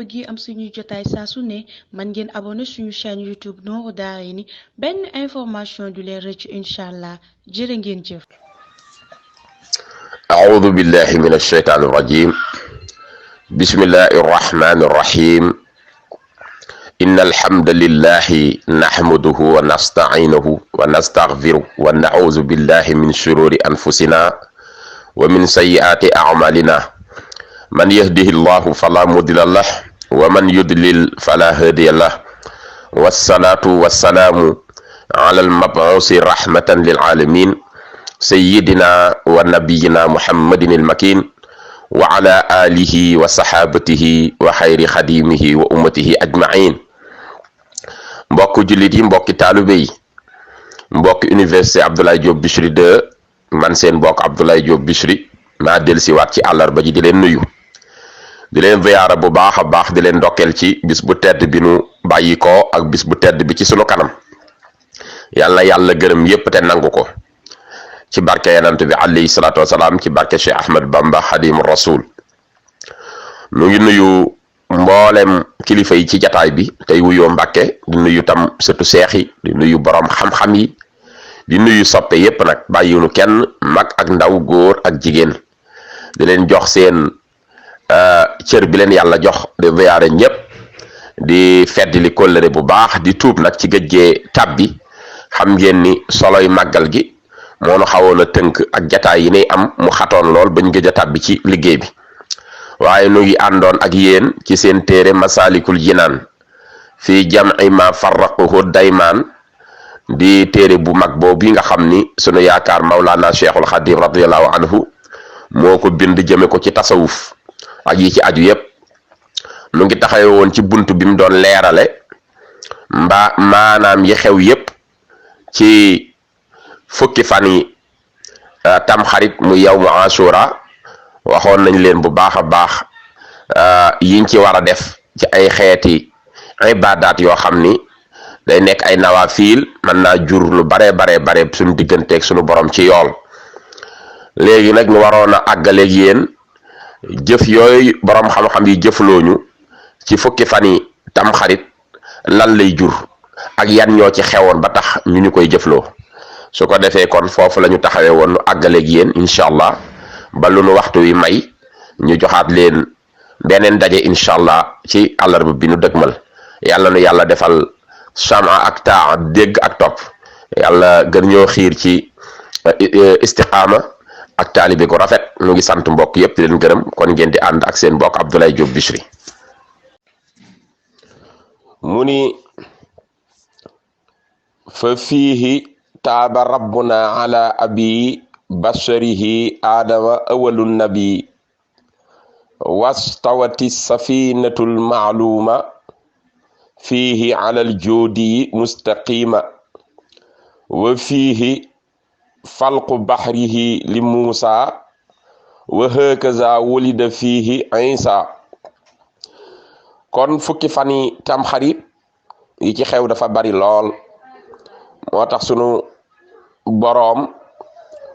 bëggee am suñuy jotaay saa su ne man ngeen abonné suñu chaîne YouTube Nourou Darayni benn information du leen rëcc incha allah jërë ngeen jëf. أعوذ بالله من الشيطان الرجيم بسم الله الرحمن الرحيم إن الحمد لله نحمده ونستعينه ونستغفره ونعوذ بالله من شرور أنفسنا ومن سيئات أعمالنا من يهده الله فلا مضل له ومن يضلل فلا هادي له والصلاة والسلام على المبعوث رحمة للعالمين سيدنا ونبينا محمد المكين وعلى آله وصحابته وخير خديمه وأمته أجمعين mbokk jullit yi mbokki taalibe yi mbokki université Abdoulaye Diop Bichri 2 man seen mbokk Abdoulaye Diop Bichri maa dellusiwaat ci àllarba ji di leen nuyu di leen ziyaara bu baax a baax di leen ndokkeel ci bis bu tedd bi nu bàyyi ko ak bis bu tedd bi ci sunu kanam yàlla gërëm yépp te nangu ko ci barke yanant bi alayhi salaatu wasalaam ci barke Cheikh Ahmed Bamba Xadimu Rasul nu ngi nuyu mboolem kilifa yi ci jataay bi tey wuyoo Mbàkke di nuyu tam sëtu seex yi di nuyu borom xam-xam yi di nuyu soppe yépp nag bàyyiwunu kenn mag ak ndaw góor ak jigéen di leen jox seen cër bi leen yàlla jox di ziyaare ñépp di feddli kóllëre bu baax di tuub nag ci gëjgee tabbi xam ngeen ni soloy màggal gi moo nu xawoon a tënk ak jataay yi ni am mu xatoon lool bañ gëj a tàbbi ci liggéey bi waaye nu ngi àndoon ak yéen ci seen téere Masaalikul Jinaan fii jam'i ma farraquhu daymaan di téere bu mag boobu bi nga xam ni sunu yaakaar Mawlana Cheikhul Xadim radiyallahu anhu moo ko bind jëme ko ci tasawuf ak yi ci aju yépp nu ngi taxawe woon ci bunt bi mu doon leerale maanaam yi xew yépp ci fukki fan yi tamxarit mu yawmu Ashura waxoon nañ leen bu baax a baax yiñ ci war a def ci ay xeeti ibaadaat yoo xam ni day nekk ay nawafiil mën naa jur lu bare suñu digganteeg suñu borom ci yool léegi nag ñu waroon a àggaleeg yéen jëf yooyu borom xam-xam yi jëflooñu ci fukki fan yi tamxarit lan lay jur ak yan ñoo ci xewoon ba tax ñu koy jëfloo su ko defee kon foofu la ñu taxawee woon nu àggaleeg yéen incha allah ba lu nu waxtu wi may ñu joxaat leen beneen daje incha allah ci àllarba bi nu dëgmal yàlla nu yàlla defal sama ak taa dégg ak topp yàlla gën ñoo xiir ci istiqaama ak taalibe gu rafet nu ngi sant mbokk yépp di leen gërëm kon ngeen di ànd ak seen mbokk Abdoulaye Diop Bichri mu ni fa fiihi taaba rabbuna ala abi basharihi aadama awalu nabi wastawati safinatul maaluma fiihi ala aljoodi mustaqima wa fiihi falqu bahrihi li muusa wa hakaza wulida fiihi isa kon fukki fani tamxarit yi ci xew dafa bari lool moo tax sunu boroom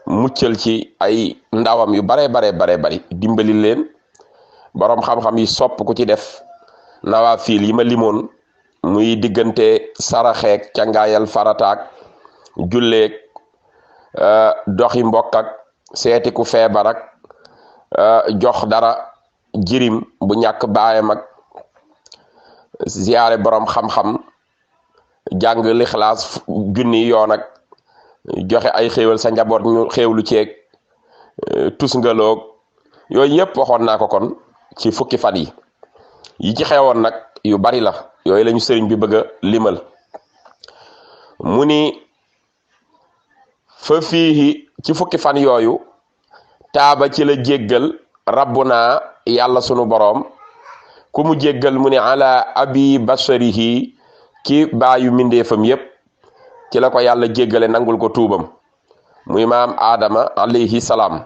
muccal ci ay ndawam yu bare bari dimbali leen boroom xam-xam yi sopp ku ci def nawafiil yi ma limoon muy diggante saraxeek cangaayal farataak julleek doxi mbokk ak seeti ku feebar ak jox dara jirim bu ñàkk baayam ak ziyaare boroom xam-xam jàng lixlaas junni yoon ak joxe ay xéewal sa njaboot ñu xéewlu ceeg tusngaloog yooyu yëpp waxoon naa ko kon ci fukki fan yi ci xewoon nag yu bari la yooyu lañu sëriñ bi bëgg a limal mu ni fa fiihi ci fukki fan yooyu taaba ci la jéggal rabbuna yàlla sunu boroom ku mu jéggal mu ni ala abi basharihi ci baayu mindeefam yépp ci la ko yàlla jéggale nangul ko tuubam muy maam aadama alayhi salaam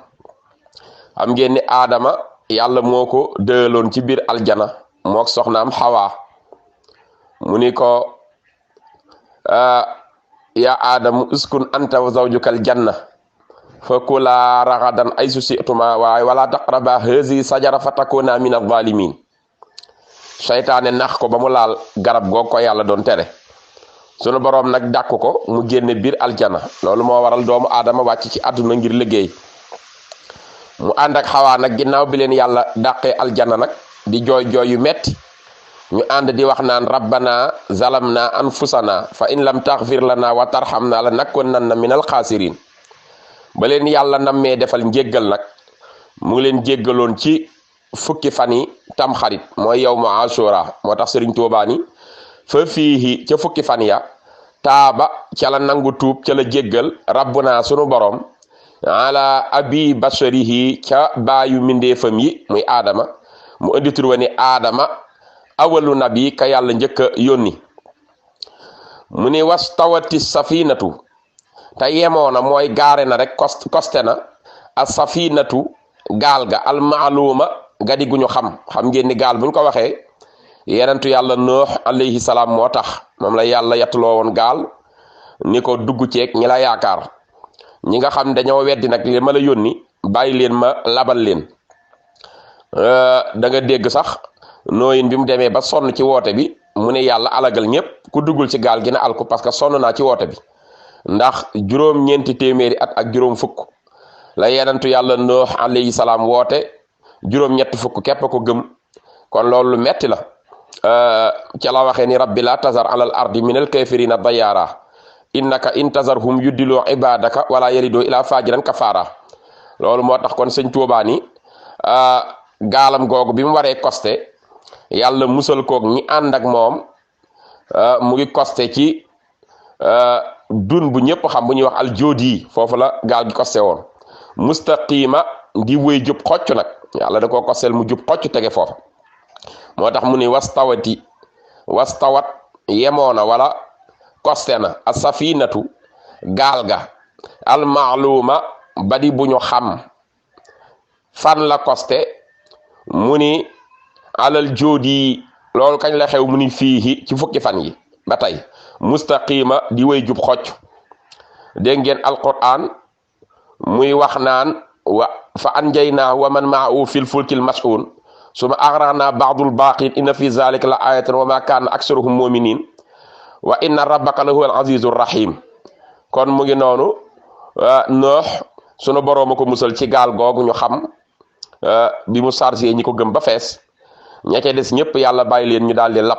am ngeen ni aadama yàlla moo ko dëloon ci biir aljana mook soxnaam xawaa mu ni ko ya aadamu uskun anta wa zawjukal janna fa kula ragadan aysu situma waaye wala taqraba hazi sajara fa takuna min adh-dhalimin saytaane nax ko ba mu laal garab goog ko yàlla doon tere sunu boroom nag dàkk ko mu génne biir aljana loolu moo waral doomu aadama wàcc ci àdduna ngir liggéey mu ànd ak xawaa nag ginnaaw bi leen yàlla dàqee aljana nag di jooy jooy yu metti ñu ànd di wax naan rabbana zalamna anfusana fa in lam taghfir lana wa tarhamna la nakunanna minal xaasiriin ba leen yàlla nammee defal njéggal nag mu ngi leen jéggaloon ci fukki fan yi tamxarit mooy yawmu ashura moo tax Sëriñ Tuubaa ni fa fiihi ca fukki fan ya taaba ca la nangu tuub ca la jéggal rabbuna sunu borom ala abi basharihi ca baayu mindeefam yi muy aadama mu indi tur wa ni aadama awalu nabi ka yàlla njëkk a yónni mu ni wastawati safinatu te yemoona mooy gaare na rek koste na a safinatu gaal ga almaaluma gadi gu ñu xam ngeen ni gaal buñ ko waxee yenentu yàlla Nuux alayhi salaam moo tax moom la yàlla yattuloo woon gaal ni ko dugg ceeg ñi la yaakaar ñi nga xam dañoo weddi nag li ma la yónni bàyyi leen ma labal leen da nga dégg sax nooyin bi mu demee ba sonn ci woote bi mu ne yàlla alagal ñëpp ku duggul ci gaal gi na alku parce que sonn naa ci woote bi ndax juróom-ñeenti téeméeri at ak juróom fukk la yenentu yàlla Nuux alayhi salaam woote juróom-ñetti fukk képp ko gëm kon loolu lu metti la ca la waxee ni rabbi la tazar alal ardi minal kafirina dayaara innaka intazarhum yuddiloo ibadaka wala yalido ila fajiran kafara loolu moo tax kon sëñ Tuubaa ni gaalam googu bi mu waree costé yàlla musal koog ñi ànd ak moom mu ngi costé ci dun bu ñëpp xam bu ñuy wax aljoodi foofu la gaal gi costé woon mustaqima di wéy jub xocc nag yàlla da koo kostel mu jub xocc tege foofu moo tax mu ni wastawat yemoona wala koste na a safinatu gaal ga almaaluma badi bu ñu xam fan la koste mu ni alal joodi loolu kañ la xew mu ni fii ci fukki fan yi ba tey mustaqima di wéy jub xocc dégg ngeen alquran muy wax naan wa fa anjaynaa wa man maahu fil fulkil mas'un suma aghraqnaa ba'dul baaqin inna fi zalika la ayatan wa ma kaana aksaruhum mu'minin wa inna rabbaka la huwal azizur rahim kon mu ngi noonu Nuux sunu borooma ko musal ci gaal googu ñu xam bi mu chargé ñi ko gëm ba fees ña ca des ñëpp yàlla bàyyi leen ñu daal di lab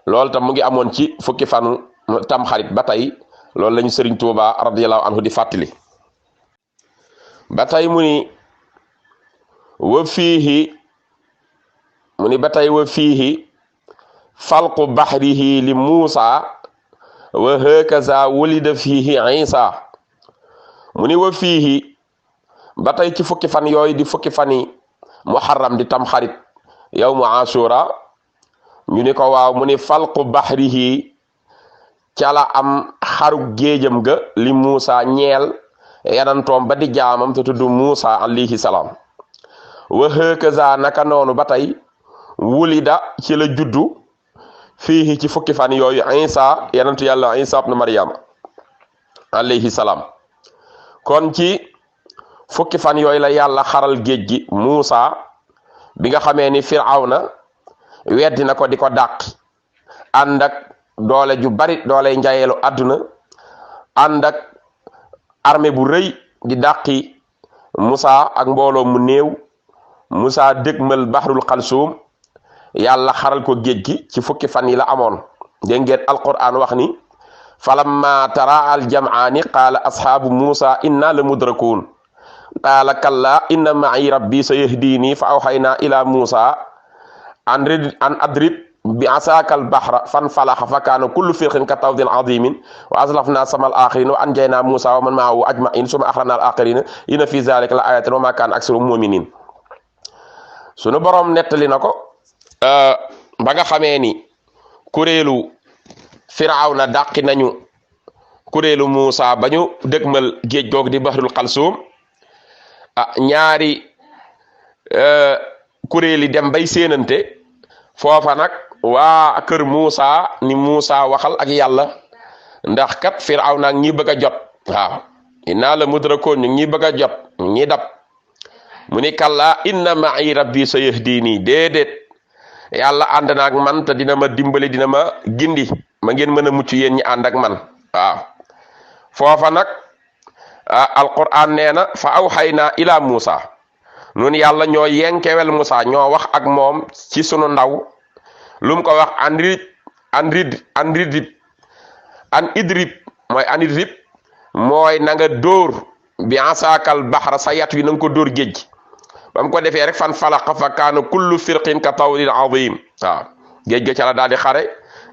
loolu tam mu ngi amoon ci fukki fanu tamxarit ba tey loolu lañu Sëriñ Tuubaa radiyallahu anhu di fàttali ba tey mu ni wa fiihi falqu baxrihi li Muusa wa hakaza wulida fiihi Isa mu ni wa fiihi ba tey ci fukki fan yooyu di fukki fan yi muharram di tamxarit yawmu ashura ñu ni ko waaw mu ni falqu baxrihi cala am xaru géejam ga li Muusa ñeel yanantoom ba di jaamam te tudd Muusa alayhi salaam wa hakaza naka noonu ba tey wulida ci la juddu fii ci fukki fan yooyu Isa yanantu yàlla Isa ibn Maryam alayhi salaam kon ci fukki fan yooyu la yàlla xaral géej gi Muusa bi nga xamee ni Firawna weddi na ko di ko dàq ànd ak doole ju bari doole njayeelu àdduna ànd ak armée bu rëy di dàqi Musa ak mbooloo mu néew Musa dëgmal Bahrul Xalsuum yàlla xaral ko géej gi ci fukki fan yi la amoon dégg ngeen alquran wax ni falamma tara al jam'aani qaala ashaabu Musa inna la mudrakuun qaala kalla inna ma'i rabbi sayahdini fa awhaynaa ila Musa an adrib bi asaakal bahra fanfalaxa fa kaana kullu firqin ka tawdin azimin wa azlafna samal axirin wa anjaynaa Musa wa man maahu ajmain suma axrajna al axirina inna fi zalika la ayatin wa ma kaana aksaruhum muminin sunu borom nettali na ko ba nga xamee ni kuréelu Firawna dàqi nañu kuréelu Musa ba ñu dëgmal géej goog di Bahrul Xalsuum ñaari kuréeli dem bay séenante foofa nag waa kër Muusa ni Muusa waxal ak yàlla ndax kat Firawna ñi bëgg a jot waaw inna la mudrakoon ñu ngi bëgg a jot ñu ngi dab mu ni kalla inna ma'i rabbi sayahdini déedéet yàlla ànd na ak man te dina ma dimbali dina ma gindi ma ngeen mën a mucc yéen ñi ànd ak man waaw foofa nag alquran nee na fa awxaynaa ila Muusa nun yàlla ñoo yenkewel Muusa ñoo wax ak moom ci sunu ndaw lu mu ko wax an idrib mooy na nga dóor bi asaakal baxra sa yat wi na nga ko dóor géej ba mu ko defee rek fan falaqa fa kaana kullu firqin ka tawdil azim waaw géej ga ca la daal di xare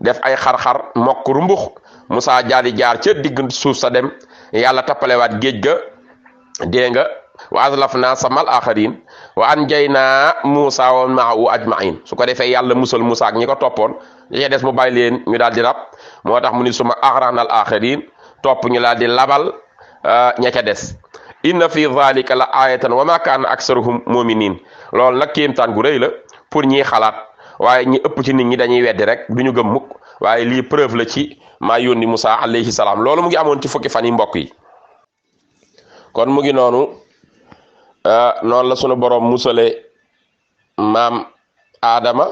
def ay xar-xar mokk rumbux Musaa jaadi jaar ca digg suuf sa dem yàlla tappalewaat géej ga dégg nga wa azlafna samal axarin wa anjaynaa Muusaa wa ma'ahu ajmain su ko defee yàlla musal Musaa ak ñi ko toppoon ñi ca des mu bàyyi leen ñu daal di rab moo tax mu ni suma axraqnal axarin topp ñu daal di labal ña ca des inna fi dhalika la ayatan wa ma kaana aksaruhum muminin loolu nag kéemtaan gu rëy la pour ñiy xalaat waaye ñi ëpp ci nit ñi dañuy weddi rek du ñu gëm mukk waaye lii preuve la ci maa yónni Musaa alayhi salaam loolu mu ngi amoon ci fukki fan yi mbokk yi kon mu ngi noonu noonu la sunu borom musale maam Adama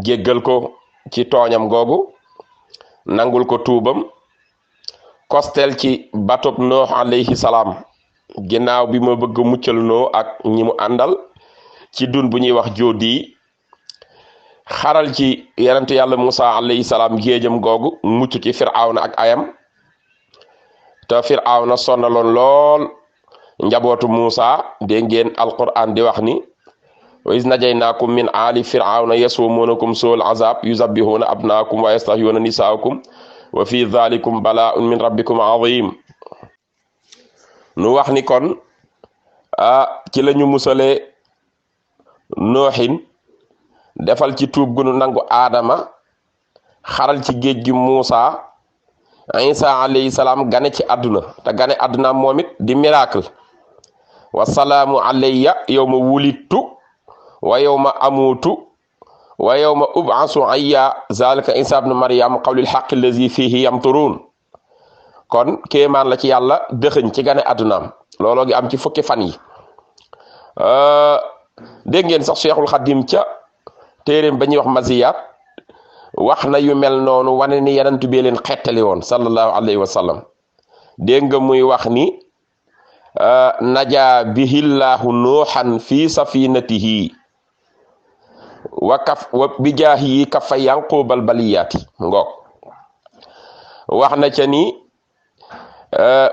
jéggal ko ci tooñam googu nangul ko tuubam kostel ci batob Nuux alayhi salaam ginnaaw bi ma bëgg muccal noo ak ñi mu àndal ci dun bu ñuy wax jóodi xaral ci yonentu yàlla Musaa alayhi salaam géejam googu mucc ci Firawna ak ayam te Firawna sonnaloon lool njabootu Musaa dégg ngeen alquran di wax ni wa iz najaynaakum min aali Firawna yasumuunakum suul azab yuzabbihuuna abnaakum wa yastahyuuna nisaakum wa fi dhalikum bala'un min rabbikum azim nu wax ni kon ci lañu musale nooxin defal ci tuub gu nu nangu Adama xaral ci géej gi Muusa Isa alayhi salaam gane ci àdduna te gane àdduna moom it di miracle wasalaamu alayya yawma wulidtu wa yawma amutu wa yawma ub'asu hayya zalika Isa ibn Maryam qawlil haqqi allazi fihi yamturun kon kéemaan la ci yàlla dëxëñ ci gane àddunaam looloo gi am ci fukki fan yi dégg ngeen sax Cheikhul Khadim ca téeréem ba ñuy wax Maziyaat wax na yu mel noonu wane ni yenentu bee leen xettali woon sallallahu alayhi wa sallam dégg nga muy wax ni naja bihillahu nuuhan fi safinatihi wa bijaahi kafa yanqubal baliyaati ngoog wax na ca ni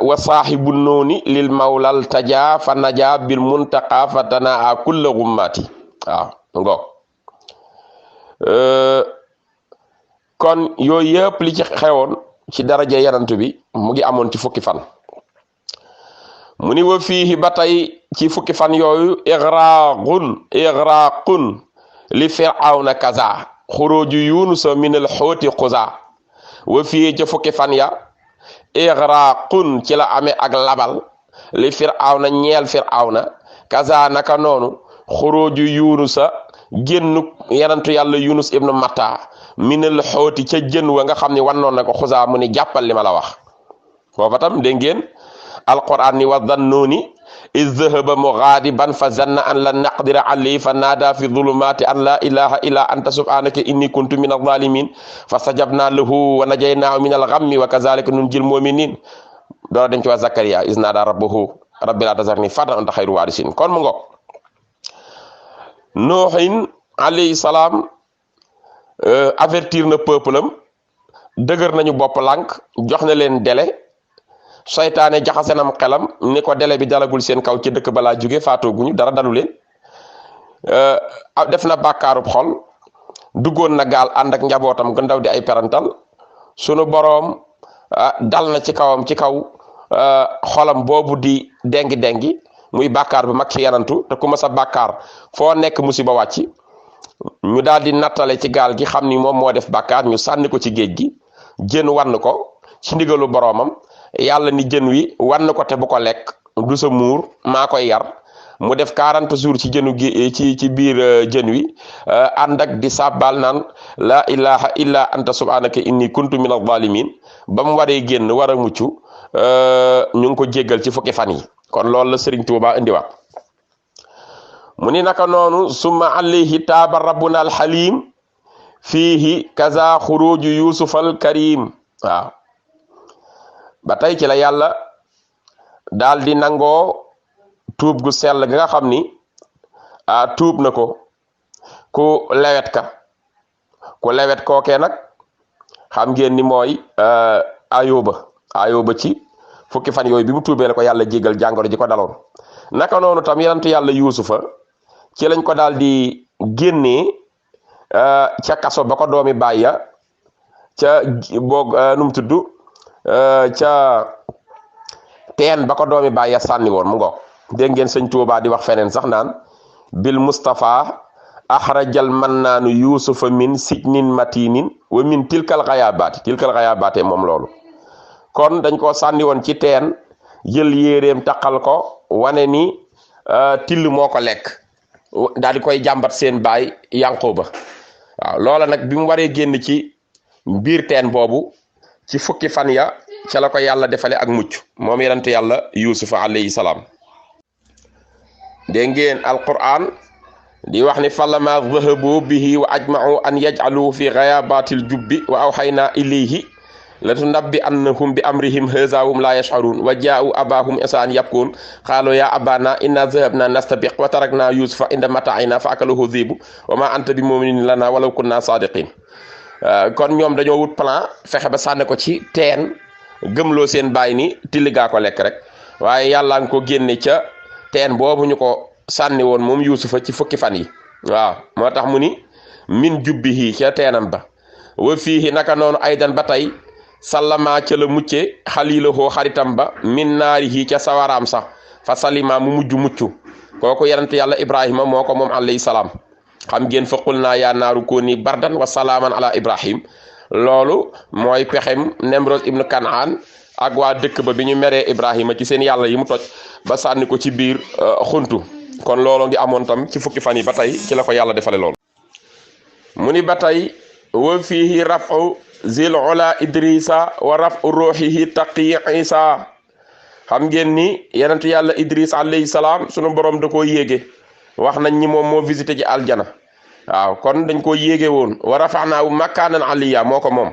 wa saahibu nooni lil mawlal taja fa naja bil muntaqa fa tanaa kulla gummaati waaw ngoog kon yooyu yëpp li ci xewoon ci daraja yanant bi mu ngi amoon ci fukki fan mu ni wa fiihi ba tey ci fukki fan yooyu igraqun li firawna kaza xuruju yunusa min al xooti xuza wa fiihi ca fukki fan ya igraqun ci la amee ak labal li firawna ñeel firawna kaza naka noonu xuruju yunusa génnu yanantu yàlla yunus ibnu matta minal xooti ca jën wa nga xam ne wannoon na ko xusaa mu ni jàppal li ma la wax foofa tam dégg ngeen alquran ni wa dhannuuni iz dhahaba mughadiban fa zanna an lan naqdira alayhi fa naada fi dhulumati an la ilaha illa anta subhanaka inni kuntu min adh-dhalimin fastajabna lahu wa najaynaahu min al-ghammi wa kadhalika nunjil mu'minin doora dañ ci waa Zakariya iz naada rabbahu rabbi la tazarni fardan anta khayru warisin kon mu ngoog Nuuhin alayhi salaam avertir na peuple am dëgër nañu bopp lànk jox na leen délai seytaane jaxase nam xelam ni ko délai bi dalagul seen kaw ci dëkk balaa jóge faatooguñu dara dalu leen def na bàkkaarub xol duggoon na gaal ànd ak njabootam gu ndaw di ay perantal sunu boroom dal na ci kawam ci kaw xolam boobu di dengi muy bàkkaar bu mag ci yanantu te ku ma sa bàkkaar foo nekk musiba wàcc ñu daal di nattale ci gaal gi xam ni moom moo def bàkkaar ñu sànni ko ci géej gi jën wann ko ci ndigalu boroomam yàlla ni jën wi wann ko te bu ko lekk du sa muur maa koy yar mu def 40 jours ci jënu gi ci biir jën wi ànd ak di sàbbaal naan la ilaha illa anta subhanaka inni kuntu min adh-dhalimin ba mu waree génn war a mucc ñu ngi ko jéggal ci fukki fan yi kon loolu la Serigne Touba indiwaat mu ni naka noonu summa alayhi taaba rabbuna alxalim fiihi kaza xuruju yusufal karim waaw ba tey ci la yàlla daal di nangoo tuub gu sell gi nga xam ni tuub na ko ku lewet kookee nag xam ngeen ni mooy ayoba ci fukki fan yooyu bi mu tuubee la ko yàlla jégal jàngoro ji ko daloon naka noonu tam yenentu yàlla yuusufa ci lañ ko daal di génnee ca kaso ba ko doomi bàyya ca boog num tudd ca teen ba ko doomi bàyya sànni woon mu ngoog dégg ngeen sëñ Tuubaa di wax feneen sax naan bil Mustafa axrajal mannaanu yuusufa min sijnin matinin wa min tilkal xayaabaati moom loolu kon dañ ko sànni woon ci teen jël yéeréem taqal ko wane ni till moo ko lekk daal di koy jàmbat seen baay Yanqooba waaw loola nag bi mu waree génn ci biir teen boobu ci fukki fan ya ca la ko yàlla defale ak mucc moom yonentu yàlla yuusufa alayhi salaam dégg ngeen alquran di wax ni falamma dhahabu bihi wa ajma'u an yaj'aluhu fi ghayabatil jubbi wa awhayna ilayhi latunabbi annahum bi amrihim haza hum la yash'urun wa ja'u abahum isaan yabkun qalu ya abana inna dhahabna nastabiq wa tarakna yusufa inda mata'ina fa akalahu dhibu wa ma anta bi mu'minin lana walaw kunna sadiqin kon ñoom dañoo wut plan fexe ba sànne ko ci teen gëmloo seen baay ni tilligaa ko lekk rek waaye yàlla nga ko génne ca teen boobu ñu ko sànni woon moom yuusufa ci fukki fan yi waaw moo tax mu ni min jubbihi ca teenam ba wa fiihi naka noonu aydan ba tey sallama ca la mucce xaliilahoo xaritam ba min naarihi ca sawaraam sax fa salima mu mujj mucc kooku yonent yàlla ibrahima moo ko moom alayhi salaam xam ngeen fa qul naa yaa naaru kuuni bardan wa salaaman ala ibrahim loolu mooy pexem Nemrod ibnu Kanaan ak waa dëkk ba bi ñu meree ibrahima ci seen yàlla yi mu toj ba sànni ko ci biir xuntu kon loolu ngi amoon tam ci fukki fan yi ba tey ci la ko yàlla defale loolu mu ni ba tey wa fiihi rafu zil ula idrisa wa rafu ruuxihi taqi isa xam ngeen ni yonent yàlla idris alayhi salaam sunu borom da koo yéege wax nañ ñi moom moo visité ji aljana waaw kon dañ ko yéege woon wa rafanaahu makaanan aliya moo ko moom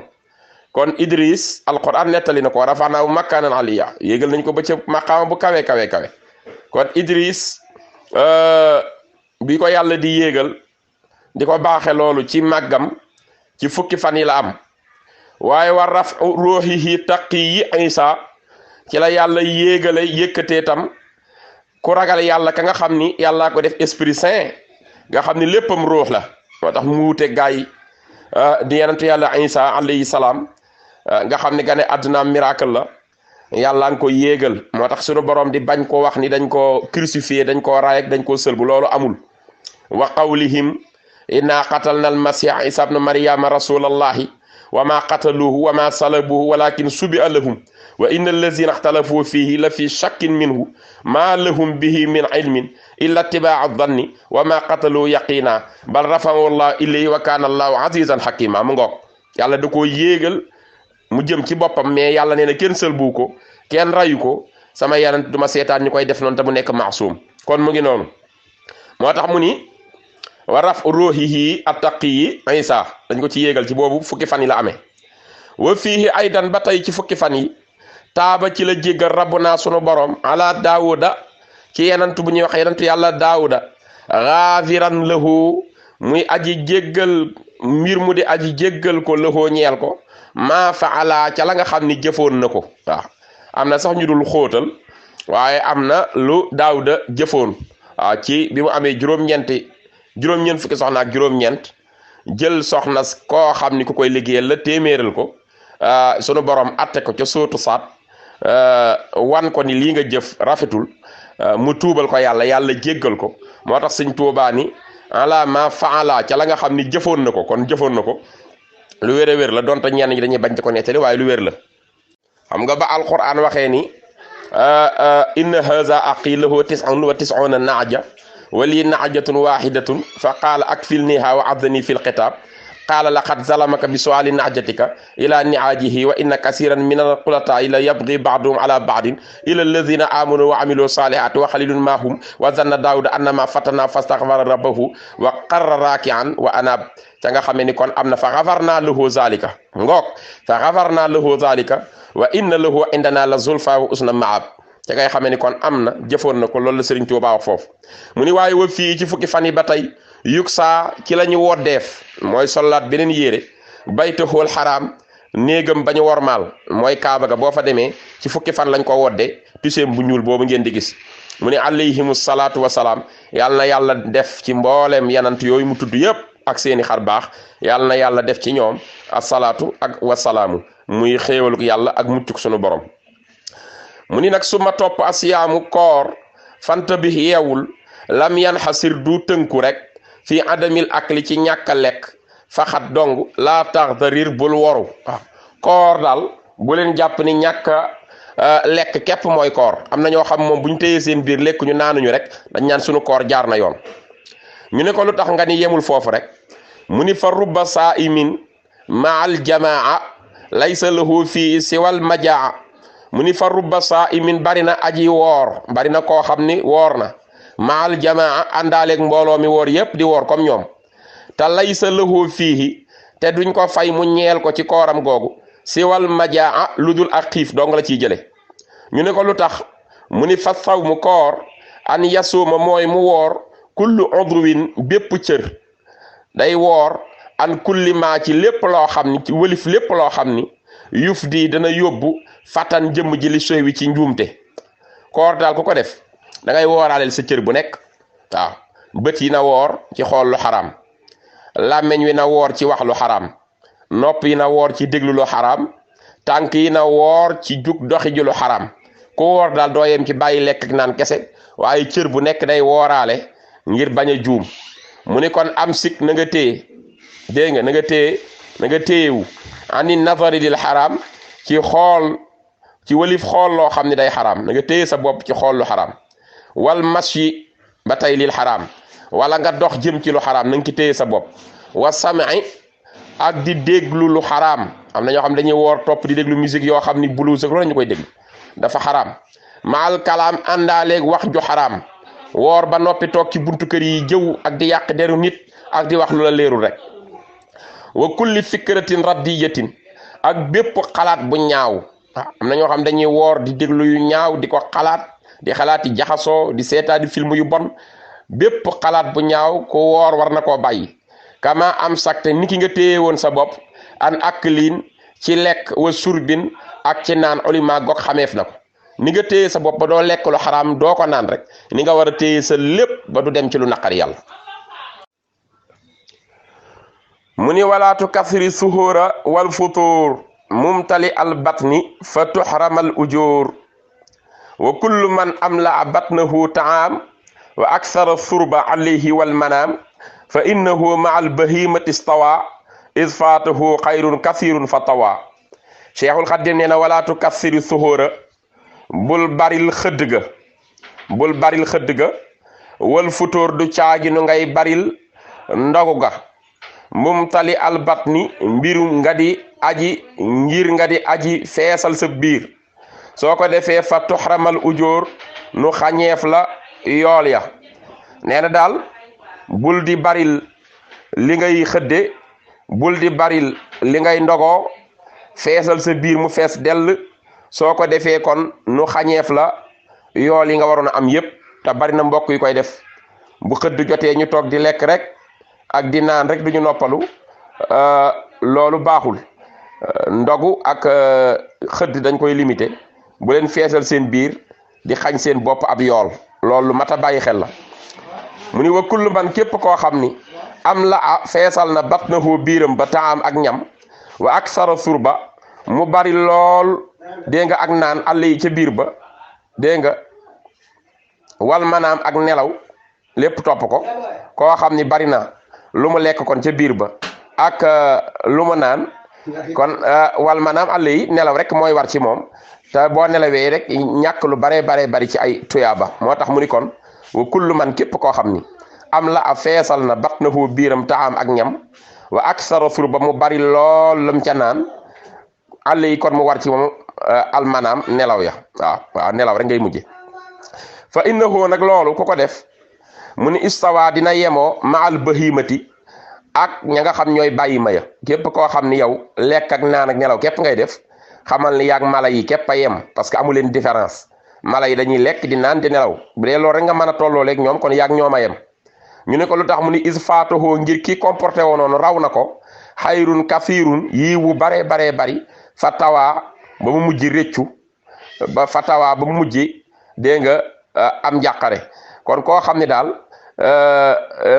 kon idris alquran nettali na ko wa rafanaahu makaanan aliya yéegal nañ ko ba ca maqaama bu kawe kon idris bi ko yàlla di yéegal di ko baaxe loolu ci màggam ci fukki fan yi la am waaye war raf ruuxihi taqi yi isa ci la yàlla yéegale yëkkatee tam ku ragal yàlla ka nga xam ni yàllaa ko def esprit saint nga xam ni léppam ruux la moo tax mu wuute gaay di yonent yàlla isa alayhi salaam nga xam ni gane àdduna miracle la yàlla nga ko yéegal moo tax sunu borom di bañ ko wax ni dañ ko crucifié dañ ko raay ak dañ ko sëlbu loolu amul wa qawlihim inna qatalna almasih isa ibn maryama rasulallahi wa ma qataluhu wa ma salabuhu walakin subi'a lahum wa inna allazina ixtalafu fihi la fi shakkin minhu ma lahum bihi min ilmin illa ittiba'a dhanni wa ma qataluhu yaqina bal rafa'ahu allah ilayhi wa kana allahu azizan hakima mu ngoog yàlla da koo yéegal mu jëm ci boppam mais yàlla nee na kenn sëlbu ko kenn rayu ko sama yanant duma seetaan ñu koy def noonu te mu nekk maasum kon mu ngi noonu moo tax mu ni wa raf ruuhihi attaqi isa dañ ko ci yéegal ci boobu fukki fan yi la amee wa fiihi aydan ba tey ci fukki fan yi taaba ci la jéggal rabbuna sunu borom ala daawuda ci yenantu bu ñuy wax yenantu yàlla daawuda gaafiran lahu muy aji jéggal mbir mu di aji jéggal ko lahoo ñeel ko maa faala ca la nga xam ni jëfoon na ko waaw am na sax ñu dul xóotal waaye am na lu daawuda jëfoon waaw ci bi mu amee juróom-ñeent fukki soxna ak juróom-ñeent jël soxna koo xam ni ku koy liggéeyal la téeméeral ko sunu borom atte ko ca sóotu saat wan ko ni lii nga jëf rafetul mu tuubal ko yàlla jéggal ko moo tax sëñ Tuubaa ni ala ma faala ca la nga xam ni jëfoon na ko kon jëfoon na ko lu wér a wér la donte ñenn ñi dañuy bañ ko nettali waaye lu wér la xam nga ba alquran waxee ni inna haza aqi lahu 99 naaja wa li naajatun wahidatun fa qaala akfilniha wa adani fil xitaab qaala laqad zalamaka bi su'ali nahjatika ila ni'ajihi wa inna kasiran min al-qulata'i la yabghi ba'duhum ala ba'din ila alladhina amanu wa amilu salihati wa qalilun ma hum wa zanna Daawuda annama fatana fastaghfara rabbahu wa qarra raki'an wa anab ca nga xamee ni kon am na fa ghafarna lahu zalika ngoog fa ghafarna lahu zalika wa inna lahu indana la zulfa wa usna ma'ab ca ngay xamee ni kon am na jëfoon na ko loolu la Sëriñ Tuubaa wax foofu mu ni waaye wa fii ci fukki fan yi ba tey yug saa ci la ñu woddeef mooy sollaat beneen yére baytuhul xaraam néegam ba ñu wormaal mooy kaaba ga boo fa demee ci fukki fan lañ ko wodde tuseem bu ñuul boobu ngeen di gis mu ni alayhimu salaatu wasalaam yàlla na yàlla def ci mbooleem yanant yooyu mu tudd yépp ak seeni xar baax yàlla na yàlla def ci ñoom asalaatu ak wasalaamu muy xéewaluk yàlla ak muccuk sunu borom mu ni nag su ma topp asiyaamu koor fanta bi yeewul lam yan xasir du tënku rek fii adamil akli ci ñàkk a lekk faxat dong laa tax darir bul woru waaw koor daal bu leen jàpp ni ñàkk lekk képp mooy koor am na ñoo xam moom bu ñu téyee seen biir lekk ñu naanuñu rek dañ ñaan suñu koor jaar na yoon ñu ne ko lu tax nga ni yemul foofu rek mu ni fa rubba saa'imin ma'al jamaa laysa lahu fii siwal majaa mu ni fa rubba saa'imin bari na aji woor bari na koo xam ni woor na ma'al jamaa àndaaleeg mbooloo mi woor yépp di woor comme ñoom te laysa lahu fiihi te duñ ko fay mu ñeel ko ci kooram googu siwal majaa lu dul ak xiif dong la ciy jële ñu ne ko lu tax mu ni fa saw mu koor an yasuuma mooy mu woor kullu udruwin bépp cër day woor an kulli maa ci lépp loo xam ni ci wëlif lépp loo xam ni yuf di dana yóbbu fatan jëmm ji li soy wi ci njuumte koor daal ku ko def da ngay wooraaleel sa cër bu nekk waaw bët yi na woor ci xool lu xaraam làmmeñ wi na woor ci wax lu xaraam nopp yi na woor ci déglu lu xaraam tànk yi na woor ci jug doxi ji lu xaraam ku woor daal doo yem ci bàyyi lekk ak naan kese waaye cër bu nekk day wooraale ngir bañ a juum mu ni kon am sik na nga téye dégg nga na nga téyewu ani nazari lil xaraam ci xool ci walif xool loo xam ne day xaraam na nga téye sa bopp ci xool lu xaraam wal masyi ba tey lil xaraam wala nga dox jëm ci lu xaraam na nga ci téye sa bopp wa sam'i ak di déglu lu xaraam am na ñoo xam dañuy woor topp di déglu musique yoo xam ni blues ak loolu ñu koy déglu dafa xaraam maal kalaam àndaaleeg wax ju xaraam woor ba noppi toog ci buntu kër yi jëw ak di yàq deru nit ak di wax lu la leerul rek wa kulli fikratin raddiyatin ak bépp xalaat bu ñaaw am na ñoo xam dañuy woor di déglu yu ñaaw di ko xalaat di xalaati jaxasoo di seetaani film yu bon bépp xalaat bu ñaaw ku woor war na koo bàyyi kama am sakte ni ki nga téye woon sa bopp an aklin ci lekk wa surbin ak ci naan olima gog xameef na ko ni nga téye sa bopp ba doo lekk lu xaraam doo ko naan rek ni nga war a téye sa lépp ba du dem ci lu naqari yàlla mu ni walaatu kasri suhura wal futur mumtali al batni fa tuxramal ujur wa kullu man amla batnahu taam wa aksara surba alayhi wal manaam fa innahu ma al bahimati stawa is faatahu xayrun kasirun fa tawa Cheikhul Xadim nee na walaatu kasri suhura bul baril xëdd ga wal futóor du caaginu ngay baril ndogu ga mumtali albatni ngir nga di aji feesal sa biir soo ko defee fa tuxramal ujóor nu xañeef la yool ya nee na daal bul di baril li ngay xëdde bul di baril li ngay ndogoo feesal sa biir mu fees dell soo ko defee kon nu xañeef la yool yi nga waroon a am yépp te bari na mbokk yi koy def bu xëdd jotee ñu toog di lekk rek ak di naan rek duñu noppalu loolu baaxul ndogu ak xëdd dañ koy limité bu leen feesal seen biir di xañ seen bopp ab yool loolu mat a bàyyi xel la mu ni wa kullu man képp koo xam ni am la feesal na batnahu biiram ba taam ak ñam wa aksara surba mu bari lool dégg nga ak naan àll yi ca biir ba dégg nga wal manaam ak nelaw lépp topp ko koo xam ni bari na lu mu lekk kon ca biir ba ak lu mu naan kon wal manaam àll yi nelaw rek mooy war ci moom te boo nelawee rek ñàkk lu baree bari ci ay tuyaaba moo tax mu ni kon wa kullu man képp koo xam ni am la a feesal na batnahu biiram taam ak ñam wa aksara surba mu bari lool lam ca naan àll yi kon mu war ci moom almanaam nelaw ya waaw nelaw rek ngay mujje fa innahu nag loolu ku ko def mu ni istawa dina yemoo maal bahimati ak ña nga xam ñooy bàyyi ma ya képp koo xam ni yow lekk ak naan ak nelaw képp ngay def xamal ni yaag mala yi képp a yem parce que amu leen différence mala yi dañuy lekk di naan di nelaw bu dee loolu rek nga mën a tolloo leeg ñoom kon yaag ñoom a yem ñu ne ko lu tax mu ni is faatahoo ngir ki comporté woo noonu raw na ko xayrun kafirun yii wu baree bari fa tawaa ba mu mujj réccu fa tawaa ba mu mujj dégg nga am njàqare kon koo xam ne daal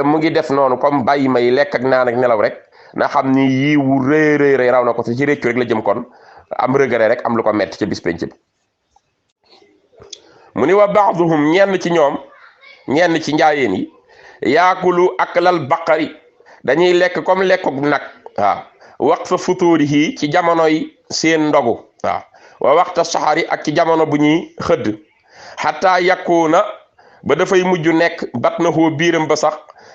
mu ngi def noonu comme bàyyi may lekk ak naan ak nelaw rek na xam ni yii wu rëy raw na ko te ci réccu rek la jëm kon am regret rek am lu ko metti ca bis penc bi mu ni wa baaduhum ñenn ci ñoom ñenn ci njaayeen yi yaakulu aklal baqari dañuy lekk comme lekkuk nag waaw waqta futuurihi ci jamonoy seen ndogu waaw wa waxta saxari ak ci jamono bu ñuy xëdd xataa yakkuuna ba dafay mujj nekk batnahu biiram ba sax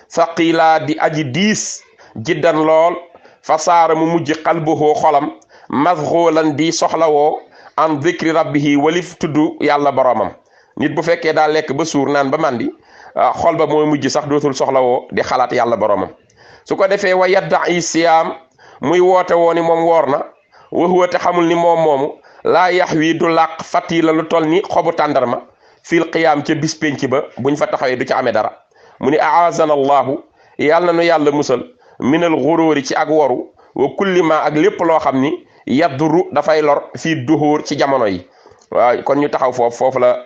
saqilaa di aji diis jiddan lool fa saara mu mujj qalbuhu xolam masxuulan di soxlawoo an dhikri rabbihi walif tudd yàlla boromam nit bu fekkee daa lekk ba suur naan ba màndi xol ba mooy mujj sax dootul soxlawoo di xalaat yàlla boromam su ko defee wa yadda'i siyaam muy woote woo ni moom woor na wa huwa te xamul ni moom moomu laa yax wi du làq fàtti la lu toll ni xobu tàndarma fil qiyaam ca bis penc ba buñ fa taxawee du ci amee dara mu ni aazana allahu yàlla na nu yàlla musal minal xuróori ci ak woru wa kulli ma ak lépp loo xam ni yadduru dafay lor fii duhóor ci jamono yi waaw kon ñu taxaw foofu la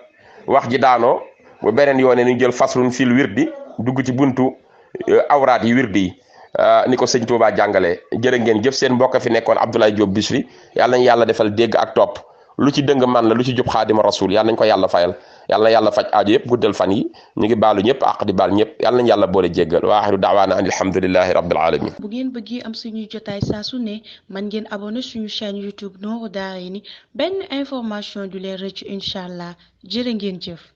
wax ji daanoo bu beneen yoone ni jël faslun fil wirdi dugg ci buntu awraat yi wirdi yi ni ko sëñ Tuubaa jàngale jërë ngeen jëf seen mbokk fi nekkoon Abdoulaye Diop Bichri yàlla nañ yàlla defal dégg ak topp lu ci dëng man la lu ci jub xaadima rasul yàlla nañ ko yàlla fayal yàlla na yàlla faj aajo yëpp guddal fan yi ñu ngi baalu ñëpp àq di baal ñëpp yàlla nañ yàlla boole jéggal wa axiru daawaana an alhamdulillahi rabbil alamin bu ngeen bëggee am suñuy jotaay saa su ne man ngeen abonné suñu chaîne YouTube Nourou Darayni benn information du leen rëcc incha allah jërë ngeen jëf